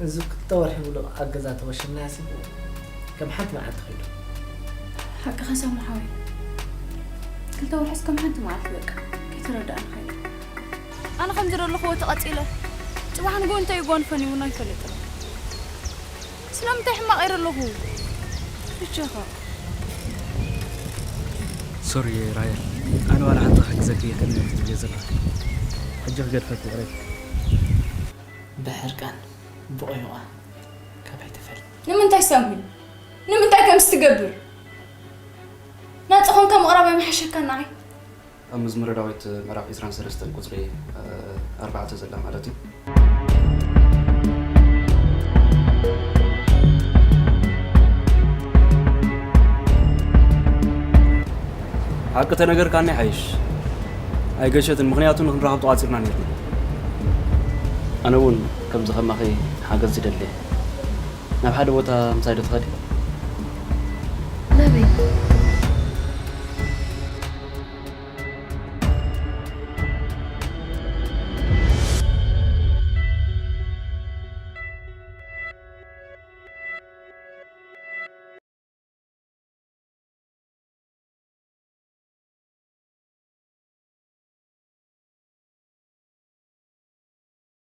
እዚ ክልተ ወርሒ ሙሉእ ኣብ ገዛ ተወሽናሲ ከም ሓንቲ መዓልቲ ከይዱ። ሓቅኻ ሳሙ ሓወይ፣ ክልተ ወርሕስ ከም ሓንቲ መዓልቲ በቃ ከይተረዳእና ከይዱ። ኣነ ከምዚ ዘለኹዎ ተቐጺለ ጽባሕ ንግሆ እንታይ ይጓንፈኒ እውን ኣይፈልጥን። ስለምንታይ ሕማቕ እየ ዘለኹ? ብቻኻ። ሶሪ ራሄል፣ ኣነ ዋላ ሓንቲ ክሕግዘኪ እየ ከመይ ክትብልዮ ዘለኺ። ሕጂ ክገድፈኪ ይቕሬታ። ብሕርቃን ብቑይቋ ካባይ ተፈል። ንምንታይ ሳሚ? ንምንታይ ከምዚ ትገብር? ናጻ ኾንካ ምቕራብ ኣይምሓሸካን ንዓይ? ኣብ መዝሙረ ዳዊት ምዕራፍ ዕስራን ሰለስተን ቁጽሪ ኣርባዕተ ዘላ ማለት እዩ። ሓቂ ተነገርካኒ ሓይሽ። ኣይገሸትን፣ ምኽንያቱ ንኽንራኸብ ተቋጺርና ነይርና። ኣነ እውን ከምዚ ከማኺ ሓገዝ ይደሊ። ናብ ሓደ ቦታ ምሳይ ዶ ትኸዲ? ናበይ?